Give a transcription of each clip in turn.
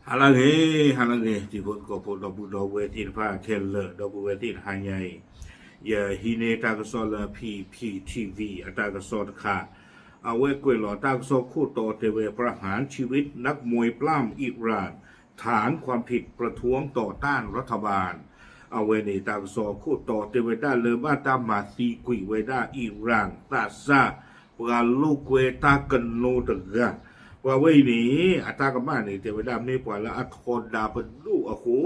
ဟါလၢအဂ့ၤ, ဟါလၢအဂ့ၤ, တံၤဖိသကိးဖိ ဒီပုၢ်ဒီဝဲၢ်သ့ၣ်တဖၣ်ခဲလၢာ်, ဒီပုၢ်ဝဲၢ်သ့ၣ်တဟါညါအံၤ, ယဟံးန့ၢ်တၢ်ကစီၣ်လၢ P P T V အတၢ်ကစီၣ်တခါ, အဝဲကွဲးလီၤတၢ်ကစီၣ်ခိၣ်တီတဲဝဲ ประหารชีวิตนักมวยปล้ำอิหร่าน ฐานความผิดประท้วงต่อต้านรัฐบาล အဝဲန့ၣ် တၢ်ကစီၣ်ခိၣ်တီတဲဝဲဒၣ်လၢဘၣ်တၢ်မၤသံကွံာ်ဝဲဒၣ် Iran သးစၢ် ပှၤလိာ်ကွဲတၢ်ကနိတဂၤ, ပှၤဝဲအံၤန့ၣ် အတၢ်ကမၣ်န့ၣ် တဲဝဲဒၣ်မ့ၢ်ပှၤလၢအထီဒါပဒိၣ်အဃိ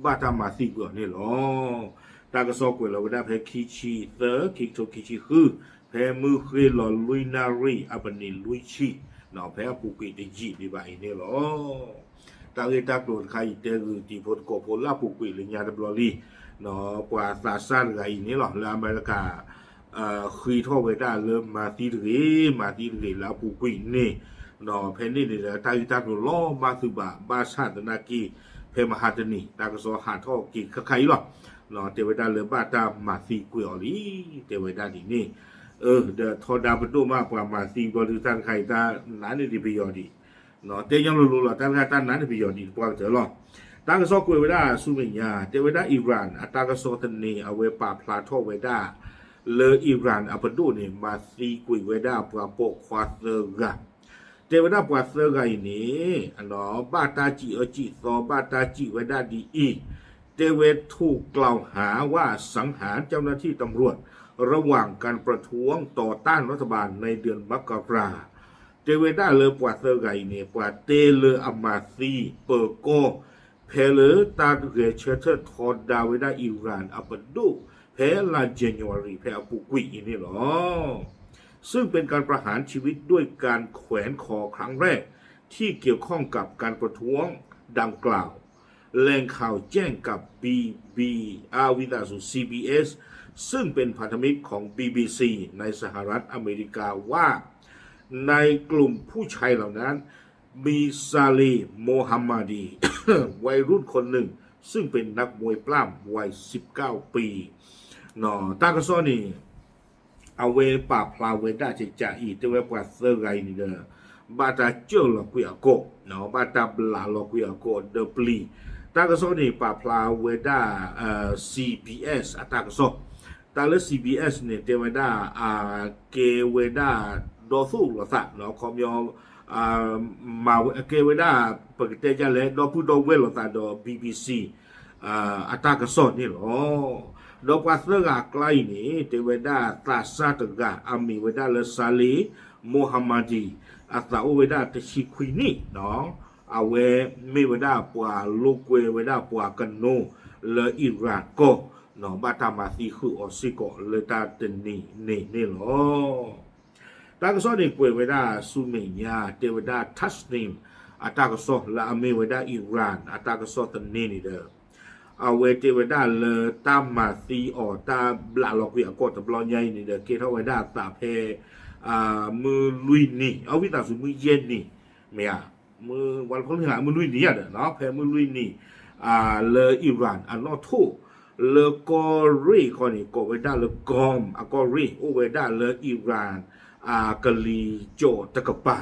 ဘၣ်တၢ်မၤသံကွံာ်အီၤန့ၣ်လီၤ. တၢ်ကစီၣ်ကွဲးလီၤဝဲဒၣ်ဖဲခံဆံသၢ ခံကထိခံဆံဃု, ဖဲမုၢ်ဃ့လီၤလွံၢ်နၣ်ရံၣ်အပနံးလွံၢ်ဆံ, ဖဲအပူၤကွံာ်တယံာ်ဒံးဘၣ်အံၤန့ၣ်လီၤ. တၢ်ဂ့ၢ်တၢ်ကျိၤတခါအံၤ တဲဂုာ်တံၤဖိသကိးဖိလၢအပူၤကွံာ်လၢညါတဘျီလံ, ပှၤသးစၢ်တဂၤအံၤန့ၣ်လီၤ လၢအမဲရကၤ ဃ့ထီၣ်ဝဲဒၣ်လၢမၤသံတဂ့ၤ, မၤသံတဂ့ၤလၢအပူၤကွံာ်န့ၣ်, ဖဲန့ၣ်န့ၣ်ဒီး တၢ်ဂ့ၢ်တၢ်ကျိၤလီၤမၢ်သုဘၣ်, ဘၣ်ဆၣ်သနာ်က့ ဖဲမဟါတနံၤ တၢ်ကစီၣ်ဟးထီၣ်က့ၤခါခါအံၤလီၤ. တဲဝဲဒၣ်လၢဘၣ်တၢ်မၤသံကွံာ်အီၤလံ, တဲဝဲဒၣ်ဒ်န့ၣ်, ဒီးထီဒါပဒိၣ်မး ပှၤမၤသံဘျီဒုး တၢ်တခါအံၤ တၢ်နာ်န့ၢ်ဒံးပယီၤဒံး, တဲညီလိၤလိၤလီၤ တၢ်တခါတၢ်နာ်န့ၢ်ပယီၤဒံးတပှၢ်ကတၢၢ်လီၤ. တၢ်ကစီၣ်ကွဲးဝဲဒၣ်ဆူမဲာ်ညါ တဲဝဲဒၣ် Iran အတၢ်ကစီၣ်သန့ အဝဲပာ်ဖျါထီၣ်ဝဲဒၣ် လၢ Iran အပဒိၣ်န့ၣ် မၤသံကွံာ်ဝဲဒၣ်ပှၤပိာ်ခွါသၢဂၤ, တဲဝဲဒၣ်ပှၤသၢဂၤအံၤန့ၣ် ဘၣ်တၢ်စံးအၢစံးသီ ဘၣ်တၢ်စံးဝဲဒၣ်ဒ်အံၤ, တဲဝဲ ถูกกล่าวหาว่าสังหารเจ้าหน้าที่ตำรวจระหว่างการประท้วงต่อต้านรัฐบาลในเดือนมกรา တဲဝဲဒၣ်လၢပှၤသၢဂၤအံၤန့ၣ် ပှၤတဲလၢအမၤသံပၢၤကီၢ် ဖဲလၢတၢ်ဂဲၤဆၢထၢၣ်ထီဒါဝဲဒၣ် Iran အပဒိၣ် ဖဲလါ January ဖဲအပူၤကွံာ်အံၤန့ၣ်လီၤ. ซึ่งเป็นการประหารชีวิตด้วยการแขวนคอครั้งแรกที่เกี่ยวข้องกับการประท้วงดังกล่าว แหล่งข่าวแจ้งกับ บี บี อา วิตาสุ ซี บี เอส ซึ่งเป็นพันธมิตรของ บี บี ซี ในสหรัฐอเมริกาว่า ในกลุ่มผู้ชายเหล่านั้น มีซาเลห์ โมฮัมมาดี วัยรุ่นคนหนึ่ง ซึ่งเป็นนักมวยปล้ำวัย สิบเก้า ปี တၢ်ကစီၣ်န့ၣ် အဝဲပာ်ဖျါဝဲဒၣ်ကကးအံၤ တဲဝဲပှၤသၢဂၤအံၤန့ၣ်ဒီး ဘၣ်တၢ်စၢၢ်လီၤကွံာ်အကီၢ်, ဘၣ်တၢ်ဘျးလီၤကွံာ်အကီၢ်ဒီးပျံၤ, တၢ်ကစီၣ်န့ၣ် ပာ်ဖျါဝဲဒၣ် CBS အတၢ်ကစီၣ်, တၢ်လၢ CBS န့ၣ် တဲဝဲဒၣ် အကဲဝဲဒၣ်ဒီသူၣ်လီၤသး ခီပညီ မၤဝဲ အကဲဝဲဒၣ် ပကတဲဒ်လဲၣ် ဒီပုၢ်ဒီဝဲၢ်လိာ်သးဒီး BBC အတၢ်ကစီၣ်န့ၣ်လီၤ. ဒီးပှၤသၢဂၤအကျါအံၤန့ၣ် တဲဝဲဒၣ်သးစၢ်တဂၤ အမံၤဝဲဒၣ်လၢ Saleh Mohammadi အသးအိၣ်ဝဲဒၣ်တဆံခွံနံၣ်, အဝဲမ့ၢ်ဝဲဒၣ်ပှၤလိာ်ကွဲဝဲဒၣ်ပှၤကနိလၢ Iran ကီၢ်, ဘၣ်တၢ်မၤသံဃုာ်အီၤစ့ၢ်ကီးလၢတၢ်တနံၤန့ၣ်န့ၣ်လီၤ. တၢ်ကစီၣ်န့ၣ်ကွဲးဝဲဒၣ်ဆူမဲာ်ညါ တဲဝဲဒၣ် Tasnim အတၢ်ကစီၣ်လၢအမ့ၢ်ဝဲဒၣ် Iran အတၢ်ကစီၣ်သန့န့ၣ်ဒီး အဝဲတဲဝဲဒၣ်လၢတၢ်မၤသံအီၤ တၢ်ဘျးလီၤကွံာ်အကီၢ်တဘျီညါအံၤန့ၣ်ဒီး ကဲထီၣ်ဝဲဒၣ်အသးဖဲ မုၢ်လွံၢ်နံၤ အဝံသးစူၤမုၢ်ယဲၢ်နံၤ မ့ၢ်ဧါ, မုၢ်ဝါလဖီလၢ မုၢ်လွံၢ်နံၤယၤဒီး ဖဲမုၢ်လွံၢ်နံၤ လၢ Iran အနီၢ်ထိၣ် လၢကီၢ်ရ့ၣ်ခီန့ၣ် ကိးဝဲဒၣ်လၢ Qom အကီၢ်ရ့ၣ် အိၣ်ဝဲဒၣ်လၢ Iran အကလံၤကၠီၤတကပၤ,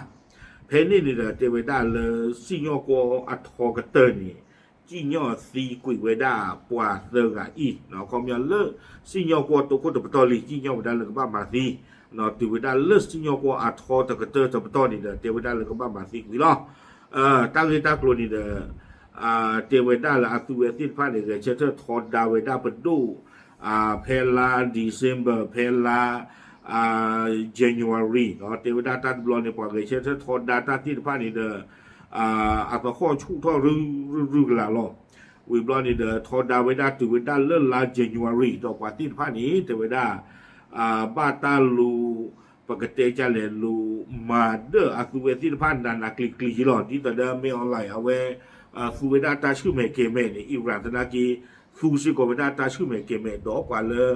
ဖဲန့ၣ်န့ၣ်ဒီး တဲဝဲဒၣ်လၢစံၣ်ညီၣ်ကွီၢ်အထီကတၢၢ်န့ၣ် စံၣ်ညီၣ်သံကွံာ်ဝဲဒၣ်ပှၤသၢဂၤအံၤ, ခီပညီလၢ စံၣ်ညီၣ်ကွီၢ်တိခိၣ်တပတီၢ်လံ စံၣ်ညီၣ်ဝဲဒၣ်လၢကဘၣ်မၤသံ, တုၤဝဲဒၣ်လၢစံၣ်ညီၣ်ကွီၢ်အထီတကတၢၢ်တပတီၢ်န့ၣ်ဒီး တဲဝဲဒၣ်လၢကဘၣ်မၤသံကွံာ်လီၤ. တၢ်ဂ့ၢ်တၢ်ကျိၤန့ၣ်ဒီး တဲဝဲဒၣ်လၢအသုးဝဲသ့ၣ်တဖၣ်န့ၣ် ဂဲၤဆၢထၢၣ်ထီဒါဝဲဒၣ်ပဒိၣ် ဖဲလါ December ဖဲလါ January တဲဝဲဒၣ်တၢ်တဘျီန့ၣ် ပှၤဂဲၤဆၢထၢၣ်ထီဒါတၢ်သ့ၣ်တဖၣ်န့ၣ်ဒီး အသဟီၣ်ဆူၣ်ထီၣ်ရုၢ်ရုၢ်ကလာ်လီၤ. ဝံၤဘျီန့ၣ်ဒီး ထီဒါဝဲဒၣ်တုၤဝဲဒၣ်လၢလါ January ဒီးပှၤသ့ၣ်တဖၣ်န့ၣ် တဲဝဲဒၣ် ဘၣ်တၢ်လူၤ ပကတဲကလဲၣ် လူၤမၤဒၢၣ်အသုးဝဲသ့ၣ်တဖၣ်နးနးကျံၤကျံၤယံလီၤ. ဒ်သိးဒီး မင်းအောင်လှိုင် အဝဲ သူဝဲဒၣ်တၢ်ဆူၣ်မဲာ်ကဲၤမဲာ်န့ၣ် Iran သနာ်က့ သူစ့ၢ်ကီးဝဲဒၣ်တၢ်ဆူၣ်မဲာ်ကဲၤမဲာ် ဒီးပှၤလၢ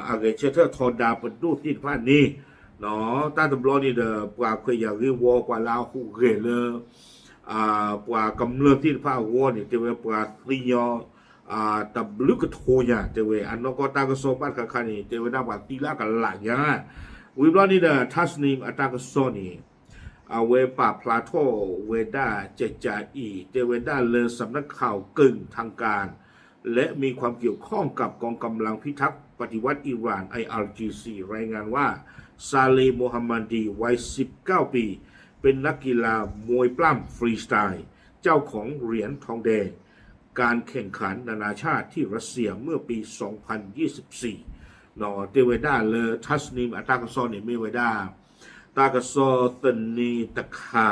အဂဲၤဆၢထၢၣ်ထီဒါပဒိၣ်သ့ၣ်တဖၣ်န့ၣ် တၢ်တဘျီန့ၣ်ဒီး ပှၤခွဲးယာ်ဂ့ၢ်ဝီ ပှၤလၢအဟူးဂဲၤလၢ ပှၤကမျၢၢ်သ့ၣ်တဖၣ်အဂီၢ်န့ၣ် တဲဝဲပှၤသံညီ တဘျုးကထိညါ တဲဝဲ အနီၢ်ကီၢ်တၢ်ကစီၣ်ဘၣ်တခါခါန့ၣ် တဲဝဲဒၣ်ပှၤသံလၢအကလးညါ. ဝံၤဘျီန့ၣ်ဒီး Tasnim အတၢ်ကစီၣ်န့ၣ် အဝဲပာ်ဖျါထီၣ်ဝဲဒၣ်ကကးအံၤ တဲဝဲဒၣ်လၢ สำนักข่าวกึ่งทางการ และมีความเกี่ยวข้องกับกองกำลังพิทักษ์ปฏิวัติอิหร่าน ไออาร์จีซี รายงานว่า ซาเลห์ โมฮัมมาดี วัย สิบเก้าปี เป็นนักกีฬามวยปล้ำฟรีสไตล์ เจ้าของเหรียญทองแดง การแข่งขันนานาชาติที่รัสเซียเมื่อปี สองพันยี่สิบสี่ တဲဝဲဒၣ်လၢ Tasnim အတၢ်ကစီၣ်န့ၣ် မ့ၢ်ဝဲဒၣ် တၢ်ကစီၣ်သန့တခါ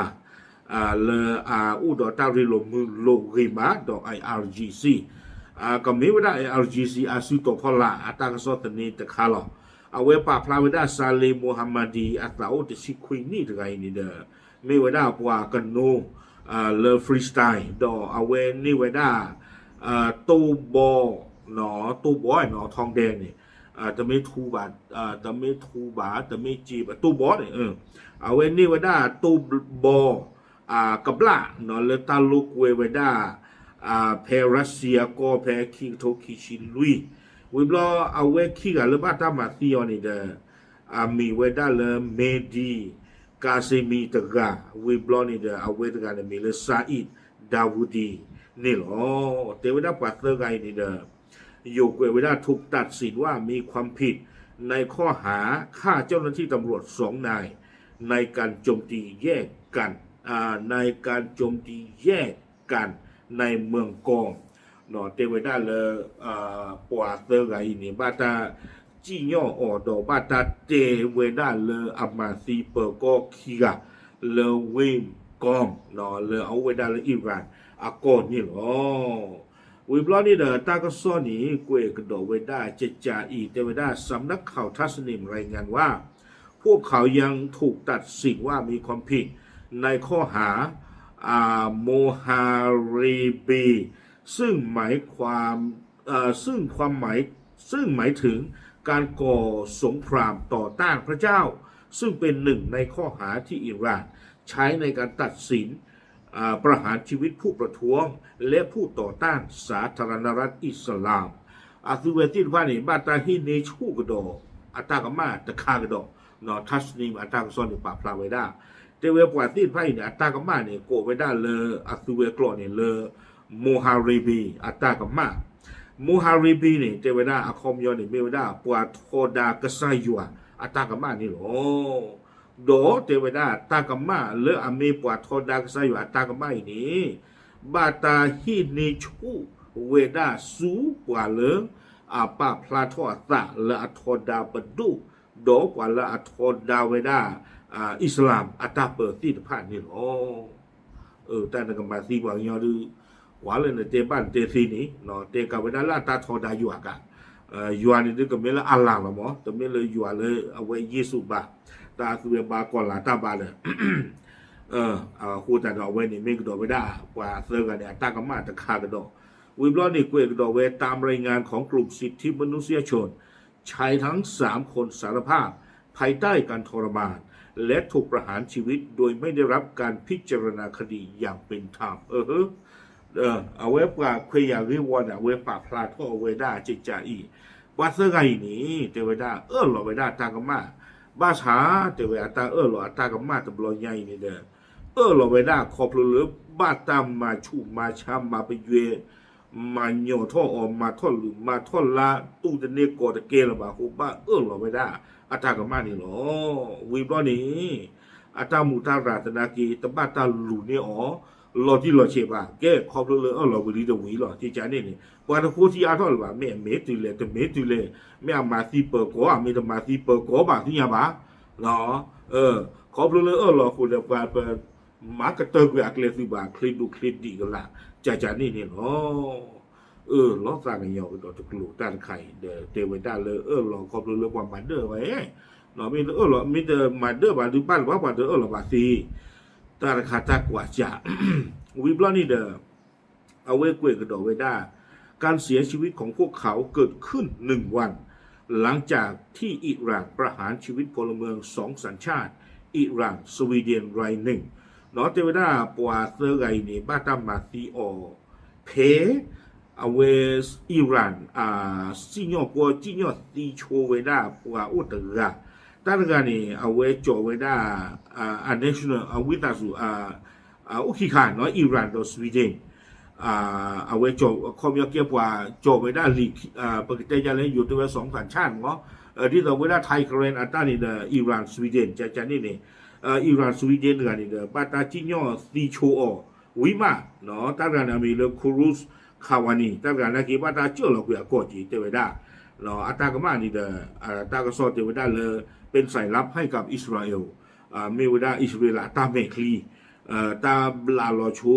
လၢအအိၣ်ဒီးတၢ်ရ့လိာ်မုာ်လိာ်ဂ့ၤမးဒီး ไออาร์จีซี ကမ့ၢ်ဝဲဒၣ် ไออาร์จีซี အစုတီၤဖီလာ် အတၢ်ကစီၣ်သန့တခါလီၤ. အဝဲပာ်ဖျါဝဲဒၣ် ซาเลห์ โมฮัมมาดี အသးအိၣ်တဆံခွံနံၣ်တဂၤအံၤန့ၣ်ဒီး မ့ၢ်ဝဲဒၣ်ပှၤကနိ လၢ freestyle ဒီးအဝဲန့ၢ်ဝဲဒၣ် တိၢ်ဘီ တိၢ်ဘီနီၤ ทองแดง န့ၣ် တမ့ၢ်ထူဘၣ် တမ့ၢ်ထူဘၣ် တမ့ၢ်စ့ဘၣ် တိၢ်ဘီန့ၣ် အဝဲန့ၢ်ဝဲဒၣ်တိၢ်ဘီ ကဘျၣ်နီၤ လၢတၢ်လိာ်ကွဲဝဲဒၣ် ဖဲရၢၡစံယါကီၢ် ဖဲခံကထိခံဆံလွံၢ် ဝံၤဘျီအဝဲခံဂၤလၢဘၣ်တၢ်မၤသံအီၤန့ၣ်ဒီး အမံၤဝဲဒၣ်လၢ Mehdi Kazemi တဂၤ ဝံၤဘျီန့ၣ်ဒီး အဝဲတဂၤန့ၣ်မံၤလၢ Saeed Dawoodi န့ၣ်လီၤ. တဲဝဲဒၣ်ပှၤသၢဂၤအံၤန့ၣ်ဒီး ယိၤကွဲးဝဲဒၣ် ถูกตัดสินว่ามีความผิดในข้อหาฆ่าเจ้าหน้าที่ตำรวจสองนายในการโจมตีแยกกัน ในการโจมตีแยกกันในเมืองกอง တဲဝဲဒၣ်လၢ ပှၤသၢဂၤအံၤန့ၣ် ဘၣ်တၢ်စံၣ်ညီၣ်အီၤဒီးဘၣ်တၢ်တဲဝဲဒၣ်လၢအမၤသံပၢၤကီၢ်ခံဂၤ လၢဝ့ၢ်ကီၢ် လၢအအိၣ်ဝဲဒၣ်လၢ Iran အကီၢ်န့ၣ်လီၤ. ဝံၤဘျီန့ၣ်ဒီးတၢ်ကစီၣ်န့ၣ် ကွဲးကဒီးဝဲဒၣ်ကကးအံၤ တဲဝဲဒၣ် สำนักข่าว Tasnim รายงานว่า พวกเขายังถูกตัดสินว่ามีความผิด ในข้อหา อ่า โมฮารีบี ซึ่งหมายความเอ่อซึ่งความหมายซึ่งหมายถึง การก่อสงครามต่อต้านพระเจ้า ซึ่งเป็นหนึ่งในข้อหาที่อิหร่านใช้ในการตัดสิน อ่า ประหารชีวิตผู้ประท้วง และผู้ต่อต้านสาธารณรัฐอิสลาม အသုဝဲသ့ၣ်တဖၣ်န့ၣ် ဘၣ်တၢ်ဟ့ၣ်န့ၢ်ဆူၣ်ကဒီး အတၢ်ကမၣ်တခါကဒီး Tasnim အတၢ်ကစီၣ်န့ၣ်ပာ်ဖျါဝဲဒၣ် တဲဝဲပှၤသ့ၣ်တဖၣ်အံၤန့ၣ် အတၢ်ကမၣ်န့ၣ် ကိးဝဲဒၣ်လၢအသုဝဲကျိာ်န့ၣ်လၢ Moharebe အတၢ်ကမၣ် Moharebe န့ၣ် တဲဝဲဒၣ်အခီပညီန့ၣ် မ့ၢ်ဝဲဒၣ် ပှၤထီဒါကစၢ်ယွၤအတၢ်ကမၣ်န့ၣ်လီၤ. ဒီးတဲဝဲဒၣ်တၢ်ကမၣ်လၢအမ့ၢ်ပှၤထီဒါကစၢ်ယွၤအတၢ်ကမၣ်အံၤန့ၣ် ဘၣ်တၢ်ဟ့ၣ်န့ၢ်ဆူၣ်ဝဲဒၣ်ဆူပှၤလၢ အပာ်ဖျါထီၣ်အသးလၢအထီဒါပဒိၣ် ဒီးပှၤလၢအထီဒါဝဲဒၣ် အံၣ်စလၣ်အတၢ်ပၢၤသ့ၣ်တဖၣ်န့ၣ်လီၤ. တၢ်နကမၤသံပှၤကညီဒုး ကွၢ်လၢနတဲဘၣ်နတဲသ့န့ၣ် တဲကးဝဲဒၣ်လၢအတၢ်ထီဒါယွၤကး ယွၤန့ၣ်ဒုးကမ့ၢ်လၢ Allah လီၤမး တမ့ၢ်လၢယွၤလၢအဝဲယ့ၣ်ၡူးဘၣ် တၢ်အသုဝဲဘါကီၢ်လၤတၢ်ဘါဒီး အဃိသတးဒီးအဝဲန့ၣ်မ့ၢ်ကဒီးဝဲဒၣ် ပှၤသၢဂၤန့ၣ် အတၢ်ကမၣ်တခါကဒီး ဝံၤဘျီန့ၣ်ကွဲးကဒီးဝဲ ตามรายงานของกลุ่มสิทธิมนุษยชน ชายทั้งสามคนสารภาพภายใต้การทรมานและถูกประหารชีวิตโดยไม่ได้รับการพิจารณาคดีอย่างเป็นธรรม အဝဲပှၤခွဲးယာ်ဂ့ၢ်ဝီန့ၣ် အဝဲပာ်ဖျါထီၣ်အဝဲဒၣ်ကကးအံၤ ပှၤသၢဂၤအံၤန့ၣ် တဲဝဲဒၣ်အၢၣ်လီၤဝဲဒၣ်တၢ်ကမၣ် ဘၣ်ဆၣ် တဲဝဲအတၢ်အၢၣ်လီၤအတၢ်ကမၣ်တဘျီညါအံၤန့ၣ်ဒီး အၢၣ်လီၤဝဲဒၣ်ခီဖျိလၢဘၣ်တၢ်မၤဆူၣ်မၤဆါမၤပယွဲ မၤညီၣ်ထီၣ်အီၤ မၤထီၣ်လုၢ်မၤထီၣ်လါ တူၢ်တန့ၢ်ကီၢ်တကဲလၢၤဘၣ်အဃိ ဘၣ်အၢၣ်လီၤဝဲဒၣ်အတၢ်ကမၣ်န့ၣ်လီၤ. ဝံၤဘျီန့ၣ် အတၢ်မူးတၢ်ရၤသနာ်က့ တဘၣ်တၢ်လူၤန့ၢ်အီၤ လီၤတံၢ်လီၤဆဲးဘၣ် ကဲခီဖျိလၢအၢၣ်လီၤဝံၤလံတဝံၤလီၤ ကကးန့ၣ်န့ၣ် ပှၤတဃိထံအါထီၣ်လၢၤဘၣ် မ့ၢ်အမ့ၢ်တုၤလဲၣ် တမ့ၢ်တုၤလဲၣ် မ့ၢ်အမၤသံပၢၤကီၢ် မ့ၢ်တမၤသံပၢၤကီၢ်ဘၣ်သ့ၣ်ညါဘၣ် ခီဖျိလၢအၢၣ်လီၤအဃိဒီး ပှၤပ မၤကတၢၢ်ကွံာ်အကျဲသုးဘၣ် ချ့ဒိၣ်ချ့ဒံးကလာ် ကကးန့ၣ်န့ၣ်လီၤ. အၢၣ်လီၤသးကညီၤကဒီးတကျိၤတၢ်တခါအံၤ ဒီးတဲဝဲဒၣ်လၢအၢၣ်လီၤခီဖျိလၢပှၤမၤဒၢၣ်ဝဲ မ့ၢ်တအၢၣ်လီၤ မ့ၢ်တမၤဒၢၣ်ဘၣ်ဒုး ဘၣ်တဘၣ်ပှၤတအၢၣ်လီၤဘၣ်သ့ တၢ်တခါတၢ်ကွၢ်စး ဝံၤဘျီန့ၣ်ဒီး အဝဲကွဲးကဒီးဝဲဒၣ် การเสียชีวิตของพวกเขาเกิดขึ้นหนึ่งวัน หลังจากที่อิหร่านประหารชีวิตพลเมืองสองสัญชาติ อิหร่าน สวีเดน รายหนึ่ง တဲဝဲဒၣ်ပှၤသၢဂၤအံၤန့ၣ် ဘၣ်တၢ်မၤသံအီၤ ဖဲ အဝဲ Iran စံၣ်ညီၣ်ကွီၢ်စံၣ်ညီၣ်သံဆိဝဲဒၣ်ပှၤအိၣ်တဂၤ တၢ်တဂၤန့ၣ် အဝဲကၠီၣ်ဝဲဒၣ် အ national အဝံသးစူၤ အိၣ်ခံခါနီၤ Iran ဒီး Sweden အဝဲကၠီၣ်အခီပညီကဲပှၤကၠီၣ်ဝဲဒၣ်လံာ် ပကတဲယါလၢယိၤတဝဲစီၤမုၢ်ခၣ်ဆၣ်နီၤ ဒ်သိးဝဲဒၣ် Tehran အတၢ်န့ၣ်ဒီး Iran Sweden ကန့ၣ်န့ၣ် Iran Sweden တဂၤန့ၣ်ဒီး ဘၣ်တၢ်စံၣ်ညီၣ်သံဆိအီၤ ဝံၤမး တၢ်တဂၤန့ၣ်အမံၤလၢ Khuruz Khavani တၢ်တဂၤနာ်က့ ဘၣ်တၢ်စၢၢ်လီၤကွံာ်အကီၢ်က့ၤတဲဝဲဒၣ် အတၢ်ကမၣ်န့ၣ်ဒီး တၢ်ကစီၣ်တဲဝဲဒၣ်လၢ เป็นสายลับให้กับอิสราเอล မ့ၢ်ဝဲဒၣ်အံၣ်စရ့လးအတၢ်မဲာ်ချံ တၢ်ဘျးလီၤဆိ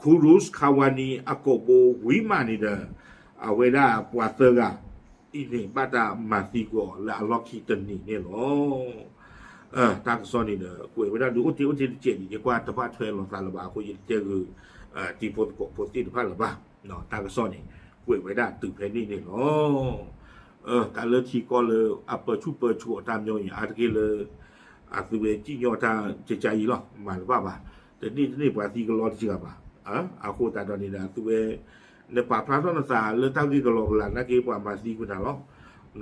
Khuruz Khavani အကိာ်ဘိဝံၤမးန့ၣ်ဒီး အဝဲဒၣ်ပှၤသၢဂၤအံၤန့ၣ် ဘၣ်တၢ်မၤသံကွံာ်အီၤလၢအလီၢ်ခံတနံၤန့ၣ်လီၤ. တၢ်ကစီၣ်န့ၣ်ဒီး ကွဲးဝဲဒၣ်ဒုးအိၣ်တ့ၢ်အိၣ်တ့ၢ်တစဲးန့ၣ် ယကွၢ်တဘၣ်ထွဲလီၤသးလၢၤဘၣ်အဃိ ယတတဲဂုာ် တံၤဖိသကိးဖိသ့ၣ်တဖၣ်လၢၤဘၣ်. တၢ်ကစီၣ်န့ၣ် ကွဲးဝဲဒၣ်တုၤဖဲန့ၣ်န့ၣ်လီၤ. တၢ်လၢထံကီၢ်လၢအပၢဆူၣ်ပၢစိးအတၢ်မညီအံၤ အါတက့ၢ်လၢ အသုဝဲစံၣ်ညီၣ်တၢ်ကကါအံၤလီၤ မၤတဘၣ်ဘၣ်. တနံၣ်တနံၣ်ပှၤသံကလီတစှၤဘၣ်. အဃိသတးဒီးန့ၣ်ဒီး အသုဝဲ နပာ်ဖျါထီၣ်နသးလၢတၢ်ဂ့ၢ်ကလီကလီနာ်က့ ပှၤမၤသံကွံာ်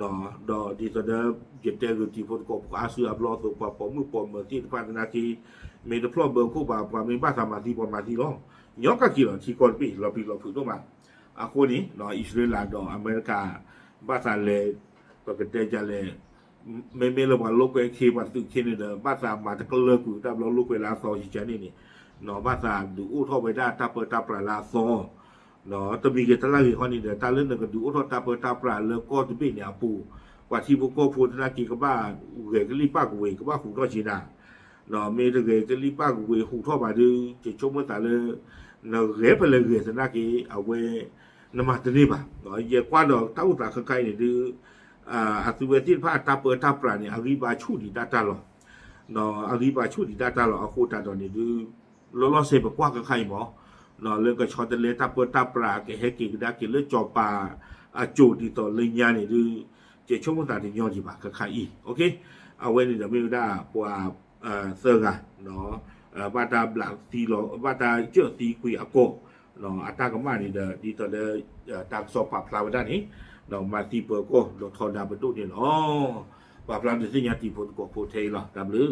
နၤလီၤ. ဒီးဒ်သိးဒီး ယတဲဂုာ်တံၤဖိသကိးဖိအါစုအါဘျီအသိး ပှၤပိာ်မုၣ်ပိာ်မၢၤသ့ၣ်တဖၣ်သနာ်က့ မ့ၢ်တဖျီၣ်ဘၢခိၣ်ဘၣ် ပှၤမ့ၢ်ဘၣ်သးမၤသံပှၤမၤသံလီၤ. ညီကက့ၤလီၤ ထံကီၢ်တဘ့ၣ် လီၤပျံၤလီၤဖုးဒိၣ်မး. အဃိန့ၣ် အံၣ်စရ့လးဒီးအမဲရကၤ ဘၣ်သးလဲၤ ပကတဲဒ်လဲၣ် မ့မ့ၢ်လၢပှၤလိာ်ကွဲခ့ပှၤသုးခ့န့ၣ်ဒီး ဘၣ်သးမၤတကလၢကွံာ်တၢ်ဘျီလိာ်ကွဲလၢအသီယကန့ၣ်န့ၣ် ဘၣ်သးဒုးအိၣ်ထီၣ်ဝဲဒၣ်တၢ်ပၢတၢ်ပြးလၢအသီ တမံၤဂ့ၤတလၢ်ဂ့ၤဃီန့ၣ်ဒီး တၢ်လၢနကဒုးအိၣ်ထီၣ်တၢ်ပၢတၢ်ပြးလၢကီၢ်တဘ့ၣ်န့ၣ်အပူၤ ပှၤထံဖိကီၢ်ဖိသနာ်က့ ကဘၣ်ဂဲၤကလံၣ်ပၣ်ကဝ့ၤ ကဘၣ်ဟူးထီၣ်က့ၤနၤ မ့ၢ်တဂဲၤကလံၣ်ပၣ်ကဝ့ၤဟူးထီၣ်ဘၣ်ဒီး ယဆိကမိၣ်သးလၢ နဂဲၤဖဲလဲၣ်ဂဲၤသနာ်က့ အဝဲ နမၤတန့ၢ်ဘၣ်. ယကွၢ်ဒီးတၢ်အိၣ်သးခဲခါအံၤန့ၣ်ဒုး အသုဝဲသ့ၣ်တဖၣ်အတၢ်ပၢတၢ်ပြးန့ၣ် အဂံၢ်ဘါဆူၣ်ဒံးတၢ်တၢ်လီၤ. အဂံၢ်ဘါဆူၣ်ဒံးတၢ်တၢ်လီၤအဃိသတးဒီးန့ၣ်ဒုး လီၤလီၤဆဲးပကွၢ်ခဲခါအံၤမး လၢကဆီတလဲတၢ်ပၢတၢ်ပြးကဟဲက့ၤကဒါက့ၤလၢကၠီၤပၤအစိၤဒ်သိးလၢညါန့ၣ်ဒုး ယဆိကမိၣ်သးတညီဒံးဘၣ်ခဲခါအံၤ အဝဲန့ၣ်ဒီးမ့ၢ်ဝဲဒၣ်ပှၤ သၢဂၤ ဘၣ်တၢ်ဘျးသံလီၤ ဘၣ်တၢ်စၢၢ်သံကွံာ်အကီၢ် အတၢ်ကမၣ်န့ၣ်ဒီး ဒ်သိးလၢ တၢ်ကစီၣ်ပာ်ဖျါဝဲဒၣ်န့ၣ် မၤသံပၢၤကီၢ်ဒီးထီဒါပဒိၣ်န့ၣ်လီၤ. ပာ်ဖျါဒုးသ့ၣ်ညါတံၤဖိသကိးဖိထဲအံၤလီၤ. တၢ်ဘျုး